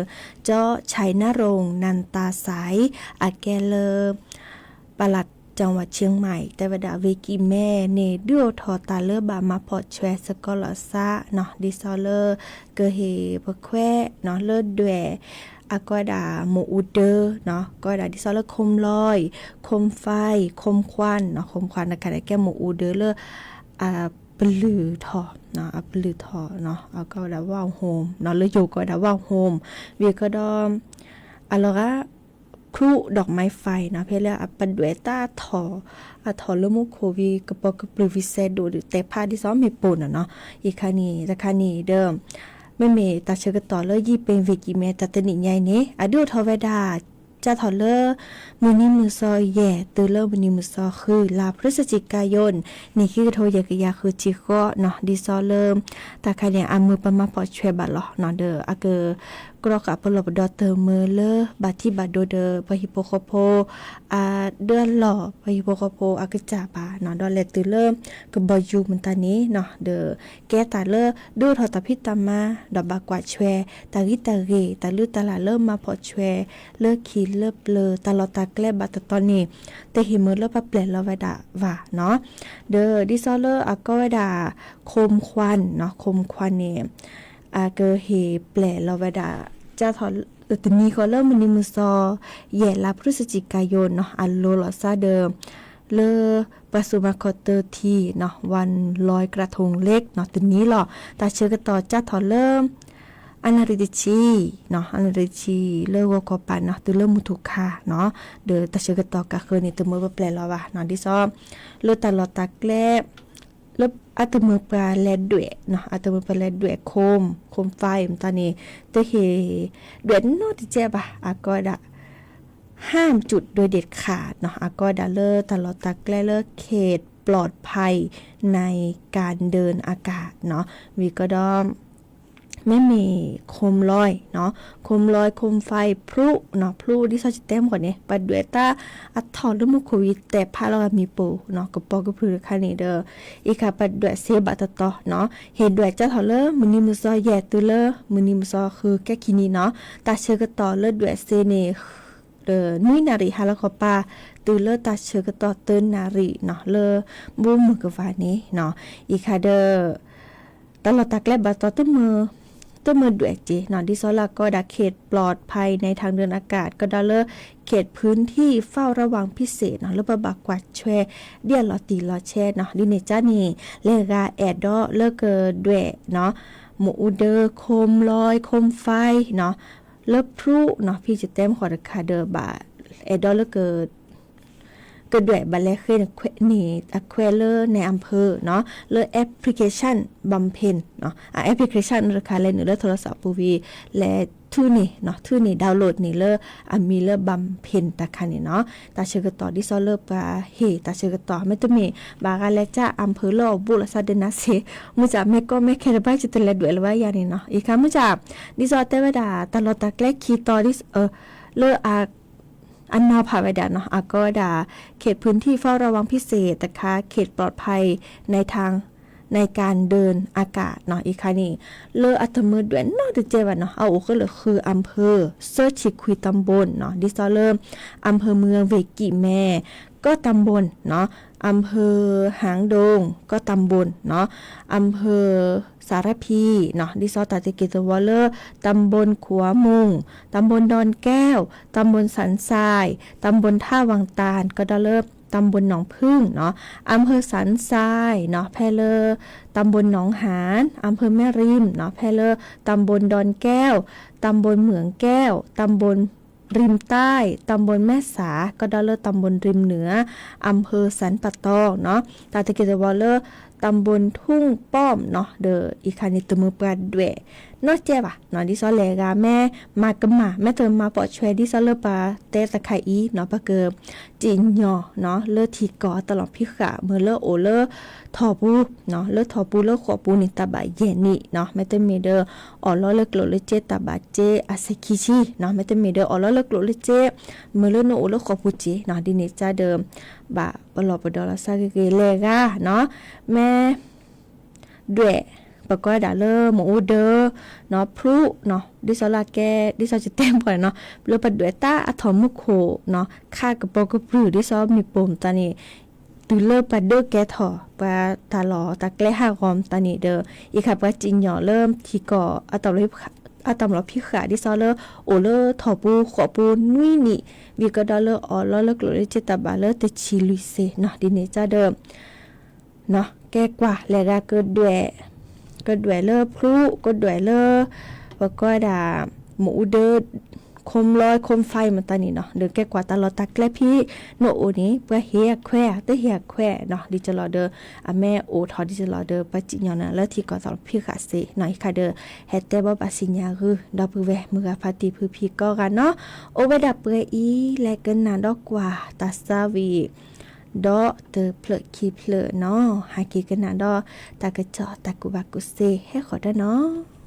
ကၠီ Chai Naroen Nantha Sai အကဲလၢ ပလး จังหวัดเชียงใหม่ တဲဝဲဒၣ်ဝ့ၢ်ကံၣ်မဲန့ၣ် ဒုးအိၣ်ထီၣ်တၢ်လၢဘၣ်မၤဖီၣ်ဆွဲစကီးလီၤစၢ်နီၤ ဒ်သိးလၢ ကဟ့ၣ်ပခွဲးနီၤ လၢဒွဲၣ် အကီးဝဲဒၣ်မ့ၣ်အူဒၢနီၤ ကီးဝဲဒၣ်ဒ်သိးလၢ โคมลอย โคมไฟ โคมควันနီၤ โคมควัน တခါန့ၣ်ကဲမ့ၣ်အူဒၢလၢ အပလုၢ်ထီၣ် အပလုၢ်ထီၣ်နီၤ အကီးဝဲဒၣ် ว่าวโฮมနီၤ လၢယိၤကီးဝဲဒၣ် ว่าวโฮม ဝံၤကဒီး အလီၤဂာ် พลุดอกไม้ไฟနီၤ ဖဲလၢအပဒွဲၣ်တၢ်ထီၣ် အထီၣ်လၢမူခိၣ်ဝံၤ ကပီၤကပျုၢ်ဝံၤစဲးဒိၣ်ဒုး တဲဖးဒ်သိးမ့ၣ်ပိၢ်န့ၣ်နီၤ ယခါန့ၣ် တခါန့ၣ်ဒီး မ့မ့ၢ်တၢ်ဆၢကတီၢ်လၢယံၣ်ပ့ၣ်ဝ့ၢ်ကံၣ်မဲ တၢ်တနံၣ်ညါအံၤန့ၣ် အဒုးအိၣ်ထီၣ်ဝဲဒၣ် စးထီၣ်လၢ မုၢ်နံၤမုၢ်သီယဲၢ် တုၤလၢမုၢ်နံၤမုၢ်သီဃု လါ พฤศจิกายน နံၣ်ခံကထိယဲၢ်ကယၤဃုဆံဃိးနီၤ ဒ်သိးလၢ တၢ်ခါန့ၣ် အမုၢ်ပမၤဖီၣ်ဆွဲဘၣ်လီၤနီၤ ဒီးအက ကရီဃာ်ပလီၢ်ပဒီတမုာ်လၢ ဘၣ်ထံဘၣ်ဒိဒီး ပှၤဟံၣ်ဖိဃီဖိ အဒၢအလီၢ် ပှၤဟံၣ်ဖိဃီဖိအကစၢ်ဘၣ်နီၤ, ဒီးလဲၤတုၤလၢကဘီယူၤမတၤန့ၣ်နီၤ, ဒီးကဲတၢ်လၢ ဒုးအိၣ်ထီၣ်တၢ်ဖံးတၢ်မၤ ဒီးဘၣ်ကွၢ်ဆွဲ တၢ်ဂံၢ်တၢ်ဂ့ၤ တၢ်လုၢ်တၢ်လၢ်လၢမၤဖီၣ်ဆွဲ လၢခံလၢပျၢၤ တၢ်လီၢ်တၢ်ကျဲဘၣ်တတီန့ၣ် တဟ့ၣ်မုာ်လၢပှၤပျဲလီၤဝဲဒၣ်ဘၣ်နီၤ. ဒီးဒ်သိးလၢအကိးဝဲဒၣ် ခိၣ်ခွါနီၤ, ခိၣ်ခွါန့ၣ် အကဟ့ၣ်ပျဲလီၤဝဲဒၣ် ကၢ်ထီၣ် တနံၤဃီလၢမုၢ်နံၤမုၢ်စီၤ ယဲၢ်လါ พฤศจิกายนနီၤ, အလိၤလီၤစၢ်ဒီး လၢပှၤစိာ်မၤခီၣ်တၢၢ်ထံနီၤ, วันลอยกระทงเล็กနီၤ, တနံၤလီၤ. တၢ်ဆၢကတီၢ်ကၢ်ထီၣ်လၢ အနၣ်ရံၣ်တဆံနီၤ, အနၣ်ရံၣ်တဆံလၢဂီၤခီပၤနီၤ, တုၤလၢမုၢ်ထူၣ်ခါနီၤ, ဒီးတၢ်ဆၢကတီၢ်ကၢ်ဃၢၤန့ၣ် တမုာ်ပှၤပျဲလီၤဘၣ်နီၤ, ဒ်သိး လၢတၢ်လီၢ်တၢ်ကျဲ လၢအတမုာ်ပှၤလဲၤဒွဲၣ်နီၤ, အတမုာ်ပှၤလဲၤဒွဲၣ်ခိၣ်, ခိၣ်ဖဲမတၤန့ၣ် တဟ့ၣ်ဒွဲၣ်နီတစဲးဘၣ်, အကိးဝဲဒၣ် ห้ามจุดโดยเด็ดขาดနီၤ, အကိးဝဲဒၣ်လၢတၢ်လီၢ်တၢ်ကျဲလၢ เขตปลอดภัยในการเดินอากาศနီၤ, ဝံၤကဒီး မ့မ့ၢ်ခိၣ်လီနီၤ, ခိၣ်လီ ခိၣ်ဖဲ พลุနီၤ, พลุ ဒ်သိးယတဲမ့ၢ်န့ၣ် ပှၤဒွဲၣ်တၢ်အထီၣ်လၢမူခိၣ်ဝံၤ တဲာ်ဖးလီၤဂာ်မ့ၣ်ပိၢ်နီၤ, ကပီၤကပြုၢ်တခါန့ၣ်ဒီး အံၤခါပှၤဒွဲၣ်စ့ဘၣ်တတီနီၤ, ဟ့ၣ်ဒွဲၣ်ကၢ်ထီၣ်လၢမုၢ်နံၤမုၢ်စီၤယဲၢ်တုၤလၢ မုၢ်နံၤမုၢ်စီၤဃုကဲခံနံၤနီၤ, တၢ်ဆၢကတီၢ်လၢဒွဲၣ်စ့န့ၣ် နွံနၣ်ရံၣ်ဟါလီၤခီပၤ တုၤလၢတၢ်ဆၢကတီၢ်တနၣ်ရံၣ်နီၤ, လၢဘူမုၢ်ကဝၤန့ၣ်နီၤ, အံၤခါဒီး တၢ်လီၢ်တၢ်ကျဲဘၣ်တတီ တမ့ၢ်ဒွဲၣ်စ့နီၤ, ဒ်သိးလၢအကိးဝဲဒၣ် เขตปลอดภัยในทางเดินอากาศ ကဒီးလၢ เขตพื้นที่เฝ้าระวังพิเศษနီၤ, လၢပဘၣ်ကွၢ်ဆွဲ ဒ်အလီၤတံၢ်လီၤဆဲးနီၤ, ဒ်န့ၣ်ကါန့ၣ် လဲၤဂၤအဲၣ်ဒိးလၢကဒွဲၣ်နီၤ, မ့ၣ်အူဒၢ ခိၣ်လီ ခိၣ်ဖဲ နီၤ, လၢ พลุနီၤ, ဖဲယတဲမ့ၢ်ဃီတခါဒီး ဘၣ်အဲၣ်ဒိးလၢ ကဒွဲၣ်ဘၣ်လဲၤဃ့န့ၢ်အခွဲးလၢ ในอำเภอနီၤ, လၢ แอปพลิเคชันบำเพ็ญနီၤ, အ แอปพลิเคชัน တခါလဲၤနုာ်လၢ โทรศัพท์ပူၤဝံၤ လဲၤထုးန့ၢ်နီၤ, ထုးန့ၢ် download န့ၢ်လၢအမံၤလၢ บำเพ็ญ တခါန့ၣ်နီၤ, တၢ်ဆၢကတီၢ်ဒ်သိးလၢပှၤဟ့ၣ်တၢ်ဆၢကတီၢ် မ့တမ့ၢ် ဘၣ်ဂၤလဲၤကၢ် อำเภอ လၢအဘူးလီၤစၢ်ဒၢနၤစ့, မုၢ်စၢ်မ့ၢ်ကီမ့ၢ်ခဲတဘၣ် ယတလဲၤဒွဲၣ်လၢၤဘၣ်ယၤန့ၣ်နီၤ, အံၤခါမုၢ်စၢ် ဒ်သိးတဲဝဲဒၣ် တၢ်လီၢ်တၢ်ကျဲခံတီၤ လၢ အနီၤဖးဝဲဒၣ်နီၤ, အကိးဝဲဒၣ် เขตพื้นที่เฝ้าระวังพิเศษတခါ เขตปลอดภัยในทาง ในการเดินอากาศနီၤ, အံၤခါန့ၣ် လၢအတမ့ၢ်ဒွဲၣ်နီတစဲးဘၣ်နီၤ, အအိၣ်ဃုာ်လၢဃု อำเภอ သၢဆံခွံ ตำบลနီၤ, ဒ်သိးလၢ อำเภอเมือง เวกิแม ก็ตำบลနီၤ, อำเภอหางดง ก็ตำบลနီၤ, อำเภอสารพีနီၤ, ဒ်သိးတၢ်တက့ၢ်တဝီလၢ ตำบลขัวมุง ตำบลดอนแก้ว ตำบลสันทราย ตำบลท่าวังตาล ကဒီးလၢ ตำบลหนองผึ้งနီၤ, อำเภอสันทรายနီၤ, ဖဲလၢ ตำบลหนองหาน อำเภอแม่ริมနီၤ, ဖဲလၢ ตำบลดอนแก้ว ตำบลเหมืองแก้ว ตำบลริมใต้ ตำบลแม่สา ကဒီးလၢ ตำบลริมเหนือ อำเภอสันป่าตองနီၤ, တၢ်တက့ၢ်တဝီလၢ ตำบลทุ่งป้อมနီၤ, ဒီးအံၤခါန့ၣ် တမ့ၢ်ပှၤဒွဲၣ်နီတစဲးဘၣ်နီၤ, ဒ်သိးလဲၤဂၤမ့ၢ်မၤကမၣ် မ့ၢ်တမၤပိာ်ဆွဲ ဒ်သိးလၢပှၤတဲတခါအံၤနီၤ, ပကစံၣ်ညီၣ်နီၤ လၢထံကီၢ်တၢ်လီၢ်ဖံးဃာ် မ့ၢ်လၢအိၣ်လၢထီၣ်ပူၤနီၤ, လၢထီၣ်ပူၤလၢဃိာ်ပူၤန့ၣ် တၢ်ဘၣ်ယဲၢ်နံၣ်နီၤ, မ့တမ့ၢ်ဒီး အီၣ်လီၤလၢကျိၣ်လၢစ့တၢ်ဘၣ်စ့အဆံးခံဆံနီၤ, မ့တမ့ၢ်ဒီးအီၣ်လီၤလၢကျိၣ်လၢစ့ မ့ၢ်လၢနအိၣ်လၢဃိာ်ပူၤစ့နီၤ, ဒ်န့ၣ်ကါဒီး ဘၣ်ပလီၢ်ပဒီလီၤစၢ်ဂ့ၤဂ့ၤ လဲၤဂၤနီၤ, မ့ၢ် ဒွဲၣ် ပကိးဒၣ်လၢမ့ၣ်အူဒၢနီၤ, ဖျူးနီၤ, ဒ်သိးလၢအကဲ ဒ်သိးယတဲပှၤနီၤ, လၢပဒွဲၣ်တၢ်အထီၣ်မူခိၣ်နီၤ, ခးကပီၤကပြုၢ် ဒ်သိးမ့ၣ်ပိၢ်မတၤန့ၣ်, တုၤလၢပှၤဒၢကဲထီၣ် ပှၤတၢ်လီၢ်တၢ်ကျဲဟးဂီၤမတၤန့ၣ်ဒီး အံၤခါပှၤစံၣ်ညီၣ်လၢထံကီၢ် အတၢ်မၤလီၤဖံးဃာ် ဒ်သိးလၢအိၣ်လၢထီၣ်ပူၤဃိာ်ပူၤနွံနံၣ်, ဝံၤကဒီးလၢအီၣ်လီၤလၢကျိၣ်လၢစ့တၢ်ဘၣ်လၢတဆံလွံၢ်စ့နီၤ, ဒ်န့ၣ်ကါဒီး ကဲကွၢ်လဲၤဂၤကဒွဲၣ်, ကဒွဲၣ်လၢဖျူး, ကဒွဲၣ်လၢ ပကိးဒၣ် မ့ၣ်အူဒၢ, ခိၣ်လီ ခိၣ်ဖဲမတၤန့ၣ်နီၤ, ဒီးကဲကွၢ်တၢ်လီၢ်တၢ်ကျဲဖဲနအိၣ်န့ၣ် ပှၤဟ့ၣ်အခွဲးဧါ တဟ့ၣ်အခွဲးနီၤ, ဒ်ကလီၤဒီး အမ့ၢ်အိၣ်ထီၣ်ဒ်ကလီၤဒီး ပှၤစံၣ်ညီၣ်နၤလၢထံကီၢ်တၢ်လီၢ်ဖံးဃာ်စ့နီၤ, အံၤခါဒီး ဟဲတဲဘၣ်ပှၤစံၣ်ညီၣ်ဂုာ် ဒီပုၢ်ဝဲၢ်မုၢ်ဂၤဖါတံၢ်ဖုဖံကိးဂၤနီၤ, အိၣ်ဝဲဒၣ်ပှဲၤအံၤလဲၤကနၣ်ဒီးကွၢ်တၢ်သးဝံၣ် ဒီးတဖျၢၣ်ခံဖျၢၣ်နီၤ, ဟဲက့ၤကနၣ်ဒီးတၢ်ကစီၣ်တၢ်ကူၣ်ဘၣ်ကူၣ်သ့ဟဲဃီၤဒီးနီၤ.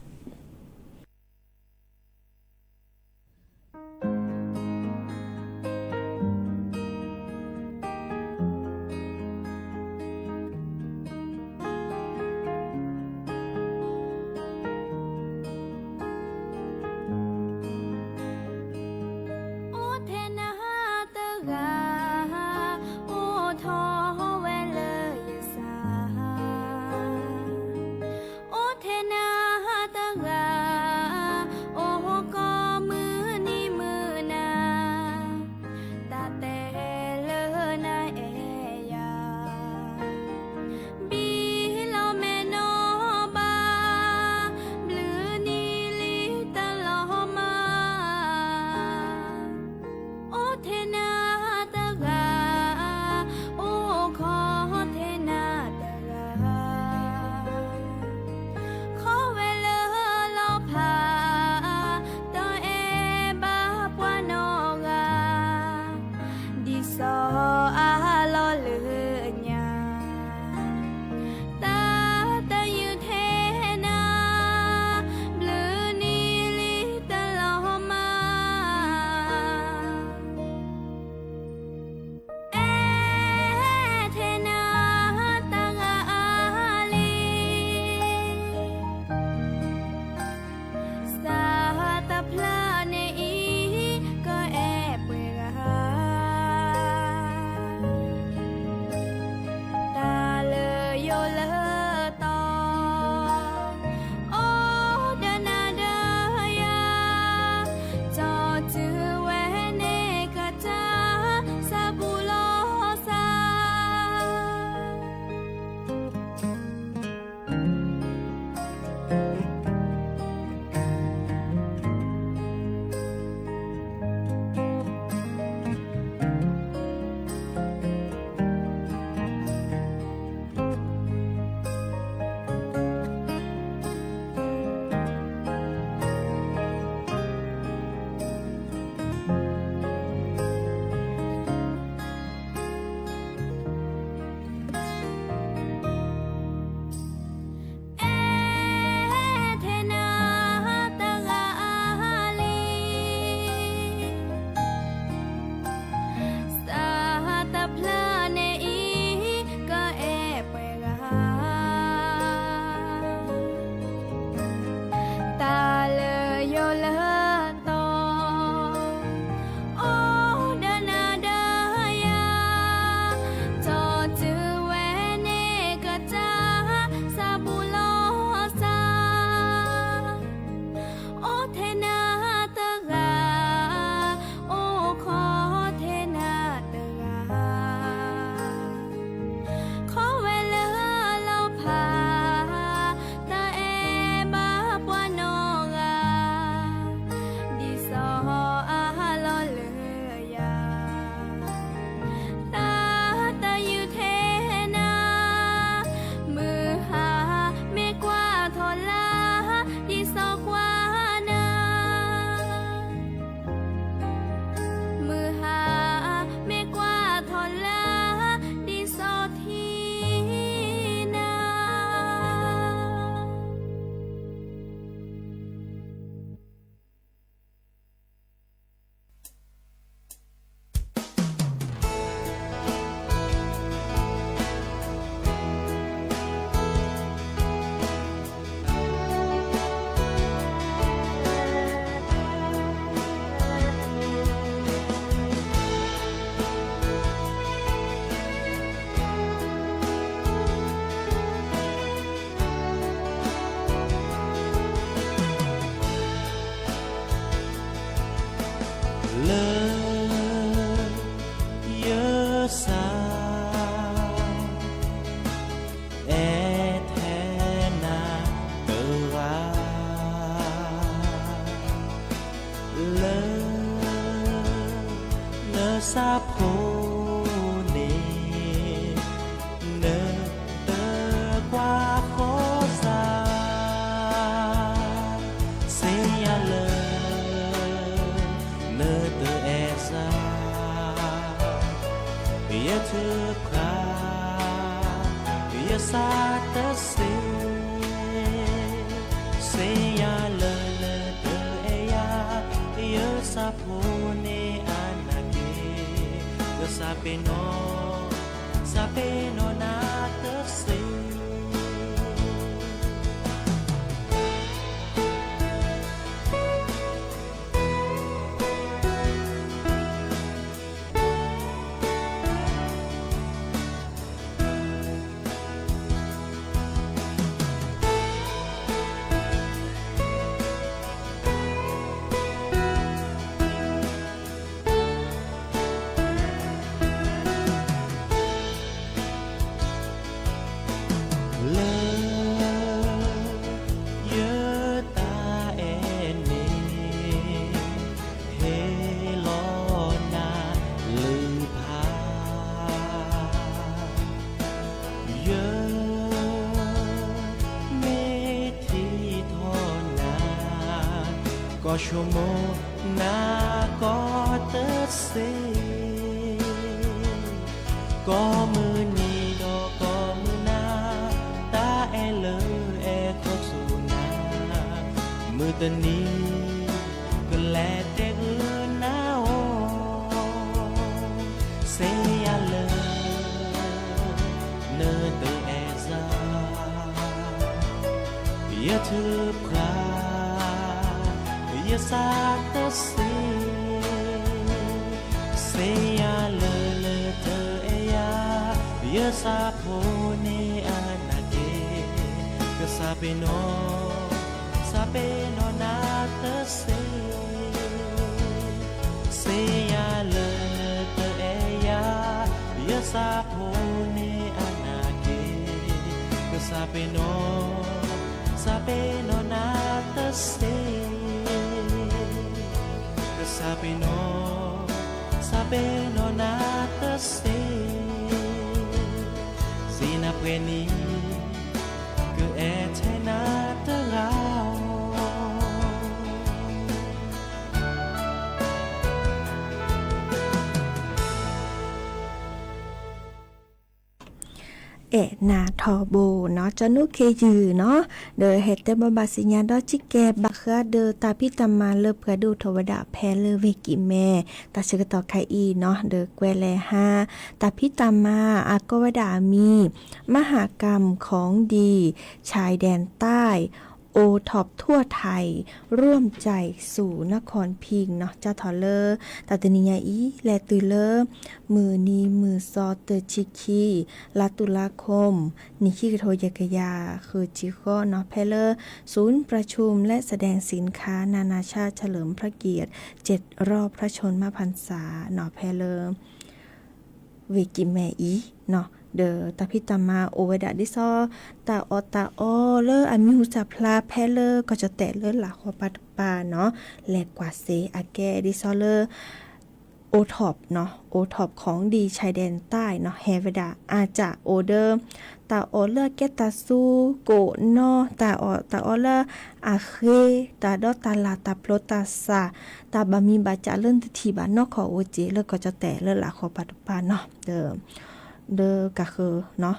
စၢ် အဲၣ်ထဲနၤတဂၤ လၢ နဆၣ်ဖိန့ၣ် နတကွၢ်ဃီစၢ် စ့ယၤလၢ နတအဲၣ်စၢ် ယထုကဖၣ် ယသးတစ့ စ့ယၤလၢ နတအဲၣ်ယၤ ယဆၣ်ဖိန့ၣ်အနၢ်က့ၤ ကစၢ်ပ့ၤနီၣ် စၢ်ပ့ၤနီၣ်နၤတစ့ လၢ ယတၢ်အဲၣ်န့ၣ် ဟ့ၣ်လီၤနၤလုၢ်ဖး ယ မ့ၢ်ထံၣ်ထီၣ်နၤ ကီၢ်ဆိကမိၣ်နၤကီၢ်တစ့ ကိးမုၢ်နံၤဒီးကိးမုၢ်နၤ တၢ်အဲၣ်လၢအဲၣ်ခီဆူနၤ မုၢ်တနံၤ ကလဲၤတဲဂုာ်နၤအီၤ စ့ယၤလၢ နတအဲၣ်စၢ် ယထုကဖၣ် ယသးတစ့ စ့ယၤလၢ နတအဲၣ်ယၤ ယဆၣ်ဖိန့ၣ်အနၢ်က့ၤ ကစၢ်ပ့ၤနီၣ် စၢ်ပ့ၤနီၣ်နၤတစ့ စ့ယၤလၢ နတအဲၣ်ယၤ ယဆၣ်ဖိန့ၣ်အနၢ်က့ၤ ကစၢ်ပ့ၤနီၣ် စၢ်ပ့ၤနီၣ်နၤတစ့ ကစၢ်ပ့ၤနီၣ် စၢ်ပ့ၤနီၣ်နၤတစ့ စ့နၤပှဲၤန့ၣ် ကအဲၣ်ထဲနၤတဂၤ အဲၣ်နၤထီဘိနီၤ ကၠီနူၣ်ခ့ယုၢ်နီၤ ဒီးဟဲတဲဘၣ်ဘၣ်စံညါဒီး ကၠံကဲဘၣ်ဃးဒီးတၢ်ဖံးတၢ်မၤလၢပှၤဒိၣ်ထီၣ်ဝဲဒၣ်ဖဲလၢဝ့ၢ်ကံၢ်မဲ တၢ်ဆၢကတီၢ်ခဲအံၤနီၤ ဒီးကွဲးလဲၤဟါ တၢ်ဖံးတၢ်မၤအကိးဝဲဒၣ်အမံၤ မဟากรรมของดีชายแดนใต้ โอท็อปทั่วไทย ร่วมใจสู่นครพิงค์ နီၤ စးထီၣ်လၢ တၢ်တနံၤညါအံၤ လဲၤတုၤလၢ မုၢ်နံၤမုၢ်သီတဆံခံ လါตุลาคม နံၣ်ခံကထိယဲၢ်ကယၤဃုဆံဃိးနီၤ ဖဲလၢ ศูนย์ประชุมและแสดงสินค้านานาชาติ เฉลิมพระเกียรติ เจ็ดรอบพระชนมพรรษา နီၤ ဖဲလၢ ဝ့ၢ်ကံၢ်မဲအံၤနီၤ ဒီးတၢ်ဖံးတၢ်မၤအိၣ်ဝဲဒၣ်ဒ်သိး တၢ်အီၣ်တၢ်အီလၢအမံၤဟူသၣ်ဖျါဖဲလၢကီၢ်ကၠီၣ်တဲာ်လၢလၢ်ဃီပၤတပၤနီၤ လဲၤကွၢ်စ့အကဲဒ်သိးလၢ โอท็อปနီၤ โอท็อปของดี ชายแดนใต้ နီၤ ဟဲဝဲဒၣ် အါစၢ်အိၣ်ဒီး တၢ်အီၣ်လၢအကဲတၢ်သူကိၣ်နီၤ တၢ်အီၣ်တၢ်အီလၢအဃ့ တၢ်ဒီးတၢ်လၢ်တၢ်ပျီတၢ်စှၤ တၢ်ဘၣ်မံဘၣ်စးလၢနတထံၣ်ဘၣ်နီၢ်ခီၣ်အိၣ်စ့ၢ် လၢကီၢ်ကၠီၣ်တဲာ်လၢလၢ်ဃီပၤတပၤနီၤ ဒီး ဒီးကဃၢၤနီၤ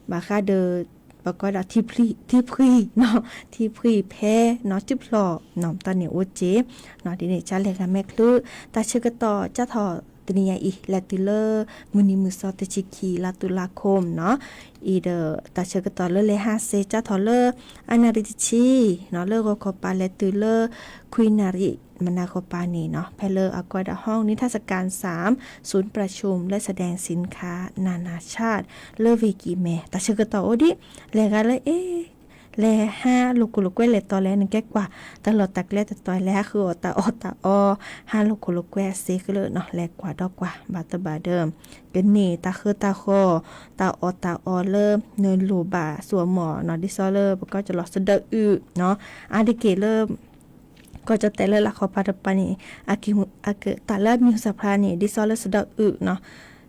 ဘၣ်ဃးဒီး ပကိးဒၣ် ထံဖှံနီၤ ထံဖှံဖဲနီၤ စုဖျီၣ်နီၤ တၢ်န့ၣ်အိၣ်စ့ၢ်နီၤ ဒ်န့ၣ် ကၢ်လဲၤဂၤမဲာ်ချုး တၢ်ဆၢကတီၢ် စးထီၣ်တနံၤညါအံၤ လဲၤတုၤလၢ မုၢ်နံၤမုၢ်သီတဆံခံ လါตุลาคมနီၤ အံၤဒီး တၢ်ဆၢကတီၢ်လၢလဲၤဟါစ့ၢ် စးထီၣ်လၢ အနၣ်ရံၣ်တဆံနီၤ လၢဂီၤခီပၤ လဲၤတုၤလၢ ခွံနၣ်ရံၣ် မနၤခီပၤန့ၣ်နီၤ ဖဲလၢအကိးဒၣ် ห้องนิทรรศการสาม ศูนย์ประชุมและแสดงสินค้านานาชาติ လၢဝ့ၢ်ကံၢ်မဲ တၢ်ဆၢကတီၢ်အိၣ်ဒံး လဲၤဂၤလၢအ့ လၢ လဲၤဟးလိာ်ခိၣ်လိာ်ကွဲလဲၤတီၤလဲၣ် နကဲကွၢ်တၢ်လီၢ်တၢ်ကျဲတတီၤ လဲၤဟးဃုအီၣ်တၢ်အီၣ်တၢ်အီ ဟးလိာ်ခိၣ်လိာ်ကွဲအစ့ဃုလၢနီၤ လဲၤကွၢ်ဒီးကွၢ် ဘၣ်တဘၣ်ဒီး ကန့ၢ်တၢ်ဃၢတၢ်ဃီ တၢ်အီၣ်တၢ်အီလၢနလိၣ်ဘၣ်စိအမီၢ်နီၤ ဒ်သိးလၢပကီၢ်ကၠီလီၤ စဒီးအုၣ်နီၤ အါတက့ၢ်လၢ ကီၢ်ကၠီၣ်တဲာ်လၢလၢခီပၤတပၤန့ၣ် အက တၢ်လၢအမံၤစၢ်ဖျါန့ၣ် ဒ်သိးလၢစဒီးအုၣ်နီၤ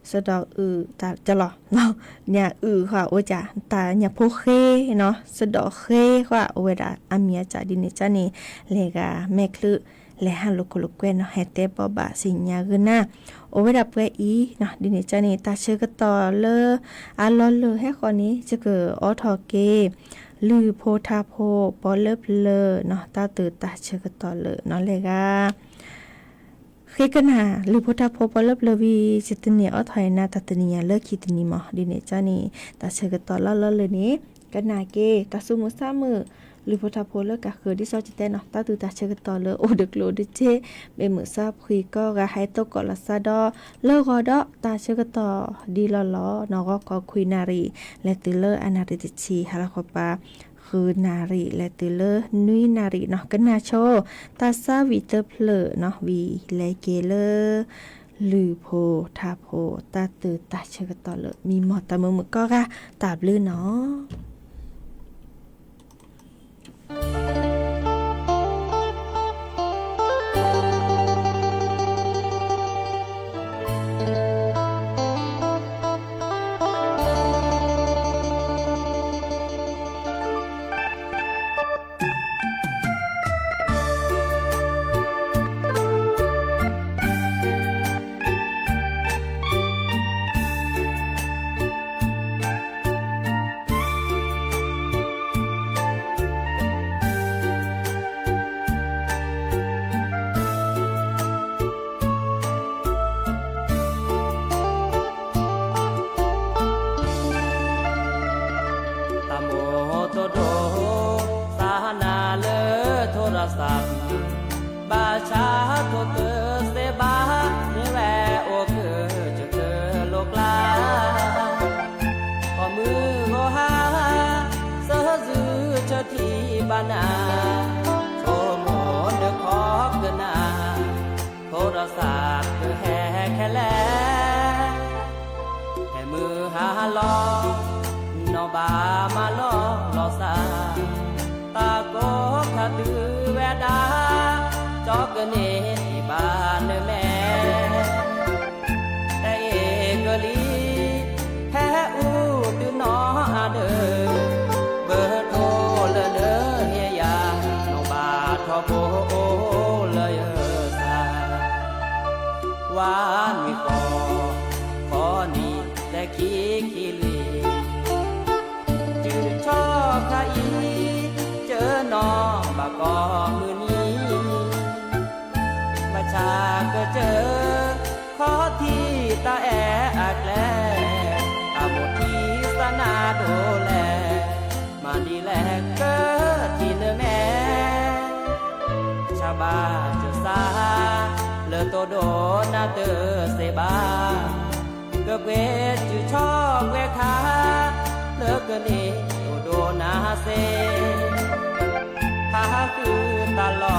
စဒီးအုၣ်တၢ်ကၠီလီၤ ညၣ်အုၣ်ဃီအိၣ်ကၢ် တၢ်ညၣ်ဖိဃ့နီၤ စဒီးဃ့ဃီအိၣ်ဝဲဒၣ်အမံၤအကၢ်ဒ်န့ၣ်ကၢ်န့ၣ် လဲၤဂၤမဲာ်ချုး လဲၤဟးလိာ်ခိၣ်လိာ်ကွဲနီၤ ဟဲတဲဘီဘၣ်စံၣ်ညါဂ့ၤနၤ အိၣ်ဝဲဒၣ်ပှဲၤအံၤနီၤ ဒ်န့ၣ်ကၢ်န့ၣ် တၢ်ဆၢကတီၢ်လၢအလီၢ်လၢဟဲဃီန့ၣ် ယကအိးထီၣ်က့ၤ လုၢ်ဖိထါဖိ ပှၤလၢပျၢၤနီၤ တၢ်သုးတၢ်ဆၢကတီၢ်လၢနီၤလဲၣ်ဂၤ ဃ့ကနၣ်လုၢ်ဖိထါဖိပှၤလၢပျၢၤဝံၤ ယတန့ၢ်အိးထီၣ်အံၤနၤ တၢ်တနံၤညါလၢခံတနံၤမီၢ် ဒ်န့ၣ်ကၢ်န့ၣ် တၢ်ဆၢကတီၢ်လီၢ်လီၢ်လၢန့ၣ် ကနၣ်က့ၤ တၢ်သူၣ်မုာ်သးမုာ် လုၢ်ဖိထါဖိလၢကဃၢၤဒ်သိးကတဲနီၤ တၢ်သုးတၢ်ဆၢကတီၢ်လၢအိၣ်တကျိၤတစ့ မ့ၢ်မုာ်စၢ်ဖှံကီၢ်ဂၤဟဲတိၢ်ကီၢ်လီၤစၢ်ဒီး လၢဂီၤဒီးတၢ်ဆၢကတီၢ်ဒ်လီၢ်လီၢ်နီၤ ဂီၤခီခွံနၣ်ရံၣ် လဲၤတုၤလၢအနၣ်ရံၣ်တဆံ ဟါလီၤခီပၤ ဃုနၣ်ရံၣ် လဲၤတုၤလၢနွံနၣ်ရံၣ်နီၤ ကနၣ်ဆိ တၢ်ဆါဝံၤတဖျၢၣ်နီၤ ဝံၤလဲၤက့ၤလၢ လုၢ်ဖိထါဖိ တၢ်သုးတၢ်ဆၢကတီၢ်လၢ မံမီၢ်တၢ်မုာ်မုာ်ကီၢ်ဂၤ တၢ်ဘျုးနီၤ. တၢ်မိၣ်တိၢ်ဒိၣ် သးနၤလၢထိရသး ဘၣ်ဆၣ်ထိၣ်သုးစ့ဘၣ် မ့ၢ်ဝဲအိၣ်ကၢၢ်ကၢၢ်လိာ်ကျါ ကီၢ်မုၢ်ဂီၤဟါ စၢၤစုဆၢထံၣ်ဘၣ်နၤ ဆိကမိၣ်နခီကနၣ် ထိရသးကဟဲခဲလဲၣ် ဟဲမုၢ်ဟါလီၤ နီၢ်ဘၣ်မၤလီၤလီၤစၢ် တၢ်ကိးခါတုၤဝဲဒၣ် ကၠီကန့ၢ်ဘၣ်နမဲာ် တအဲၣ်ကလံၤ ဟဲအူတုၤနီၢ်အဒၢး ဘၢထိလၢနဟ့ၣ်ယၤ နီၢ်ဘၣ်ထီဘိအိၣ်လၢယသး ဝါနွံကီၢ် ဃီနံၤလၢခံခံလွံၢ် တုၤဆီခါအံၤ ကၢနီၢ်ဘၣ်ကီၢ်မုၢ်နံၤ ဘၣ်ဆၣ်ကစၢၢ် ခီထံတၢ်အဲၣ်အကျဲ အမိၢ်ထံသးနါဒိၣ်လဲၣ် မၤဒ်လဲၣ်ကထံၣ်နမဲာ် ဆၣ်ဘၣ်စၢၤစၢ် လၢတိၢ်ဒိၣ်နၢ်တၢ်စ့ဘၣ် ကပှ့ၤစုဆီပှဲၤခါ လၢကန့ၢ်တိၢ်ဒိၣ်နၢ်စ့ ဟးဃုတၢ်လီၢ် လၢ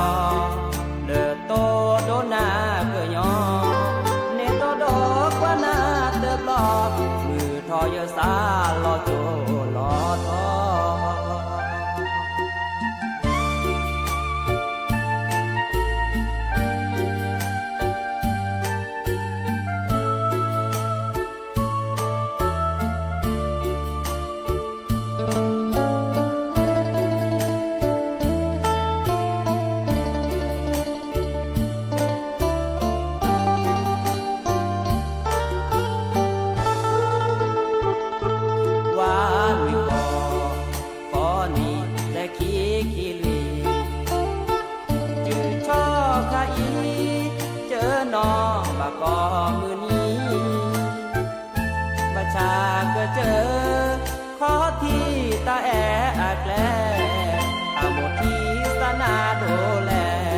တိၢ်ဒိၣ်နၢ်ကညီ န့ၢ်တိၢ်ဒိၣ်ကွၢ်နၢ်တဘျီ မုၢ်ထီၣ်ယစၢ်လီၤကၠိလီၤထီ ဝါနွံကီၢ် ဃီနံၤလၢခံခံလွံၢ် တုၤဆီခါအံၤ ကၢနီၢ်ဘၣ်ကီၢ်မုၢ်နံၤ ဘၣ်ဆၣ်ကစၢၢ် ခီထံတၢ်အဲၣ်အကျဲ အမိၢ်ထံသးနါဒိၣ်လဲၣ်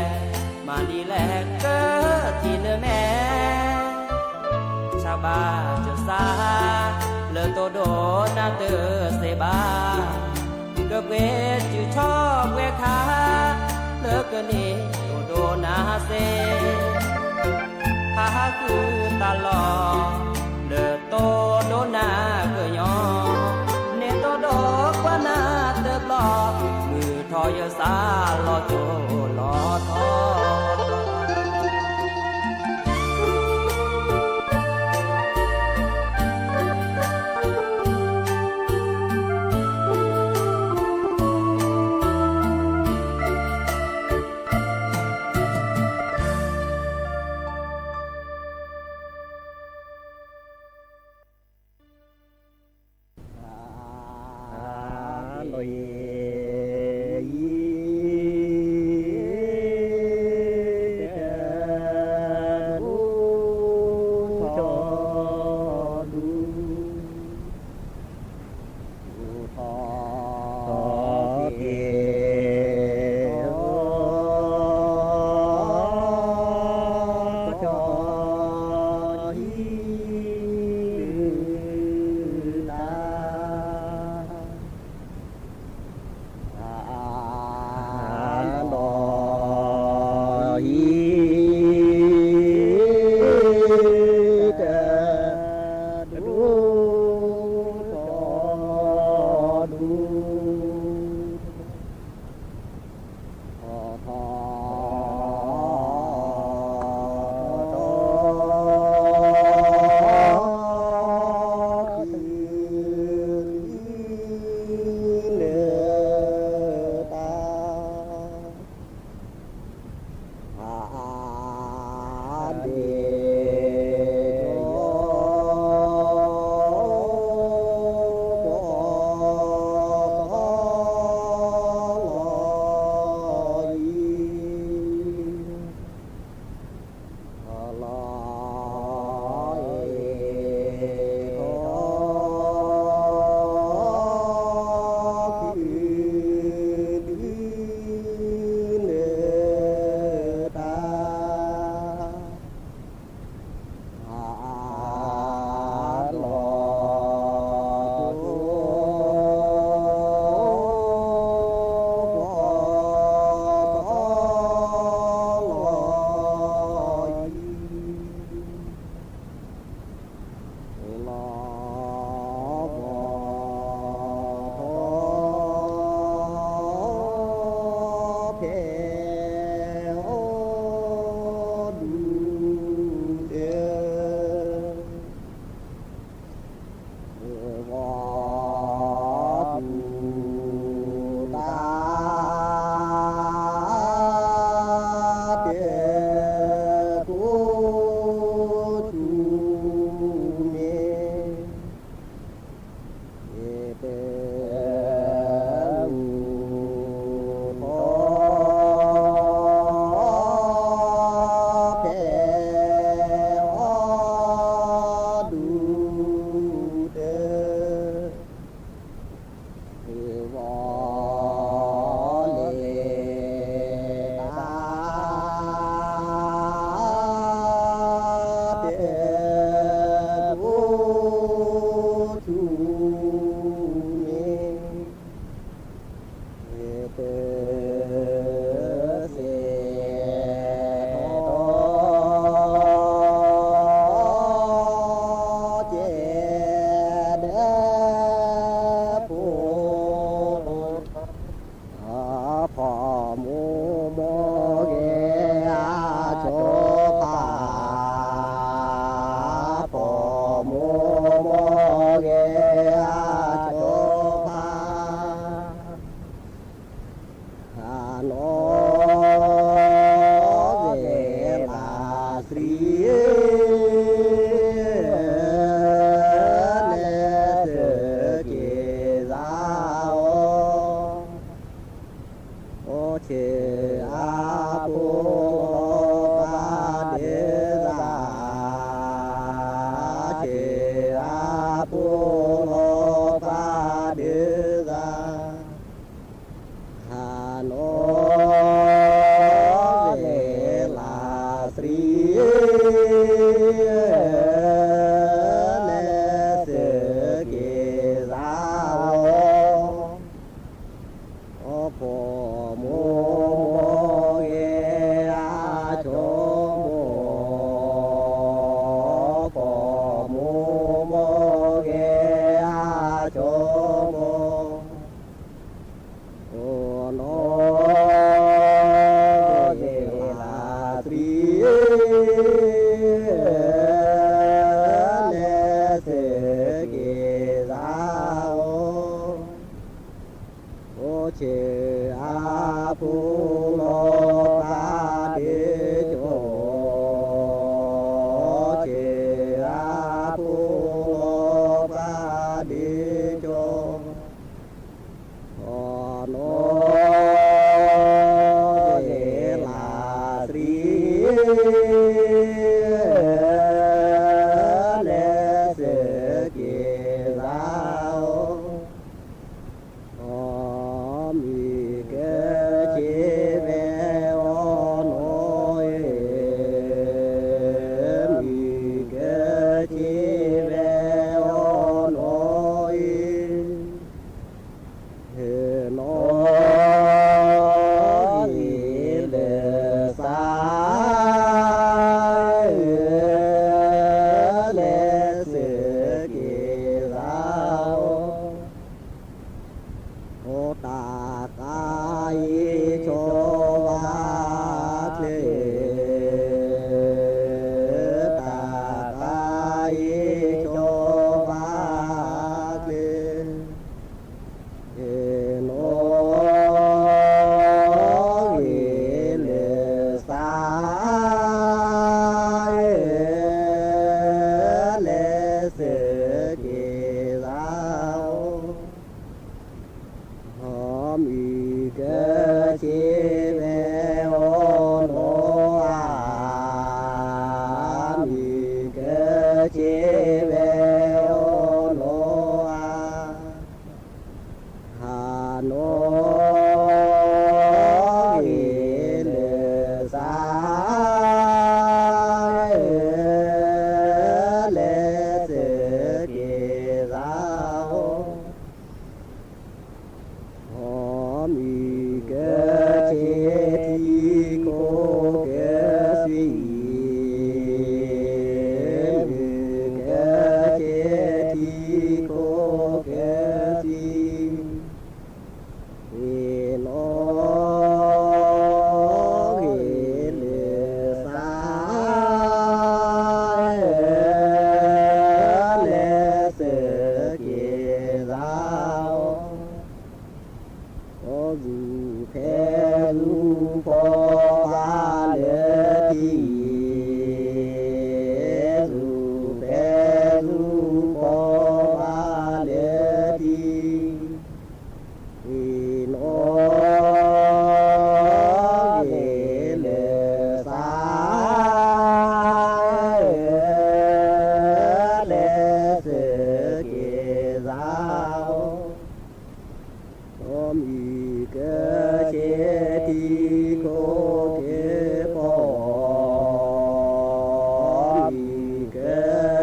မၤဒ်လဲၣ်ကထံၣ်နမဲာ် ဆၣ်ဘၣ်စၢၤစၢ် လၢတိၢ်ဒိၣ်နၢ်တၢ်စ့ဘၣ် ကပှ့ၤ မ့ၢ်တုၤထီၣ်ပှဲၤခါ လၢကန့ၢ်သိၣ်ဒိၣ်နၤစ့ၢ်, ဟးဟးဃုတၢ်လီၢ် လၢသိၣ်ဒိၣ်နၤကညီ, န့ၣ်သိၣ်ဒိၣ်ကွၢ်နၤတဘျီ, မုၢ်ထီၣ်ယစးလီၤကၠိလီၤထီၣ်.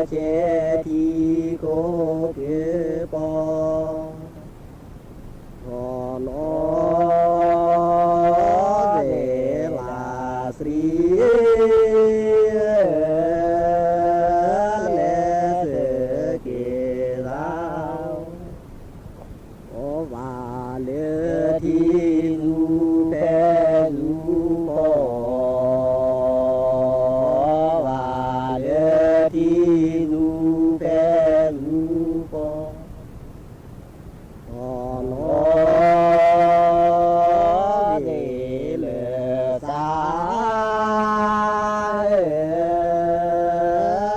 ဆဲးထံခိၣ်ကပီၤ, နီၢ်နီၢ်သ့ၣ်လၢသရံ လဲၤစၢၤက့ၤသး အီၣ်ဘၣ်လၢထံသူဖဲသူဖီ, ဘၣ်လၢထံသူဖဲသူဖီ, နီၢ်နီၢ်သ့ၣ်လၢသး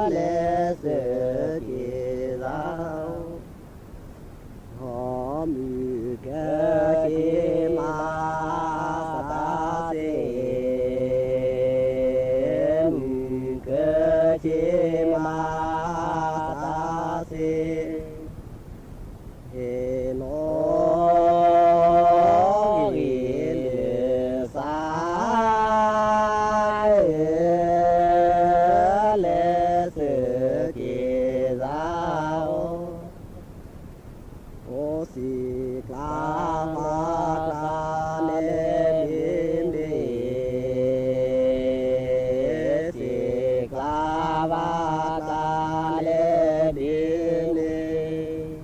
လဲၤစၢၤက့ၤသး မုၢ်ကဆ့မၤသးစ့, မုၢ်ကဆ့မၤသးစ့, ဟ့ၣ်နီၣ်ဂံၢ်လၢသး လဲၤစၢၤက့ၤသး အိၣ်စံာ်ကျါဘၣ်ကျါလဲၤဘ့ၣ်ဘ့ၣ်, စံာ်ကျါဘၣ်ကျါလဲၤဘ့ၣ်ဘ့ၣ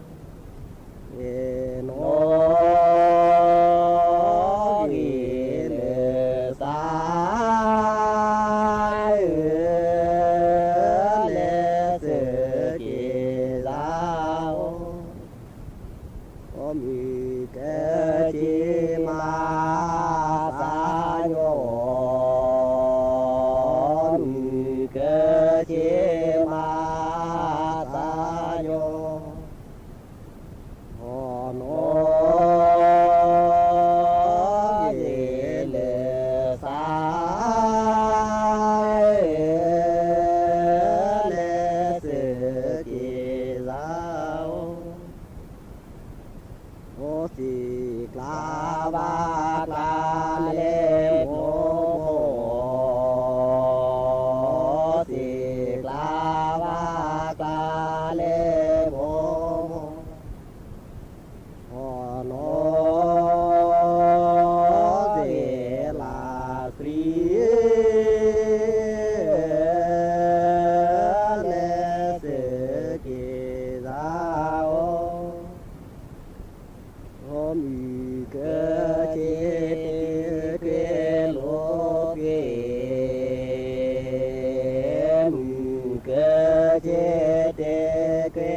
်, ဟ့ၣ်နီၣ်ဂံၢ်လၢသး လဲၤစၢၤက့ၤသး မုၢ်ကဆ့မၤသးညီ, မုၢ်ကဆ့မၤသးညီ, နီၢ်နီၢ်သ့ၣ်လၢသး လဲၤစၢၤက့ၤသး အိၣ်စံာ်ကျါဘၣ်ကျါလဲၤမိၢ်မိၢ်, စံာ်ကျါဘၣ်ကျါလဲၤမိၢ်မိၢ်, နီၢ်နီၢ်သ့ၣ်လၢသရံ လဲၤစၢၤက့ၤသး မုၢ်ကဆ့တ့ကွဲလိာ်ကွဲ, မုၢ်ကဆ့တ့ကွဲ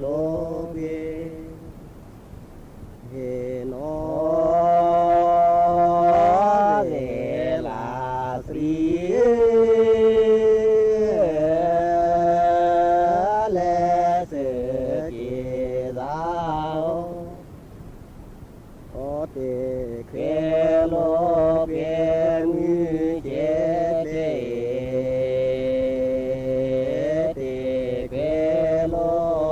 လိာ်ကွဲ, ဟ့ၣ်နီၣ်ဂံၢ်လၢသရံ လဲၤစၢၤက့ၤသး အိၣ်တ့ၢ်ကွဲလိာ်ကွဲ မုၢ်ကဆ့တ့, တ့ၢ်ကွဲလိာ်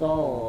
သီ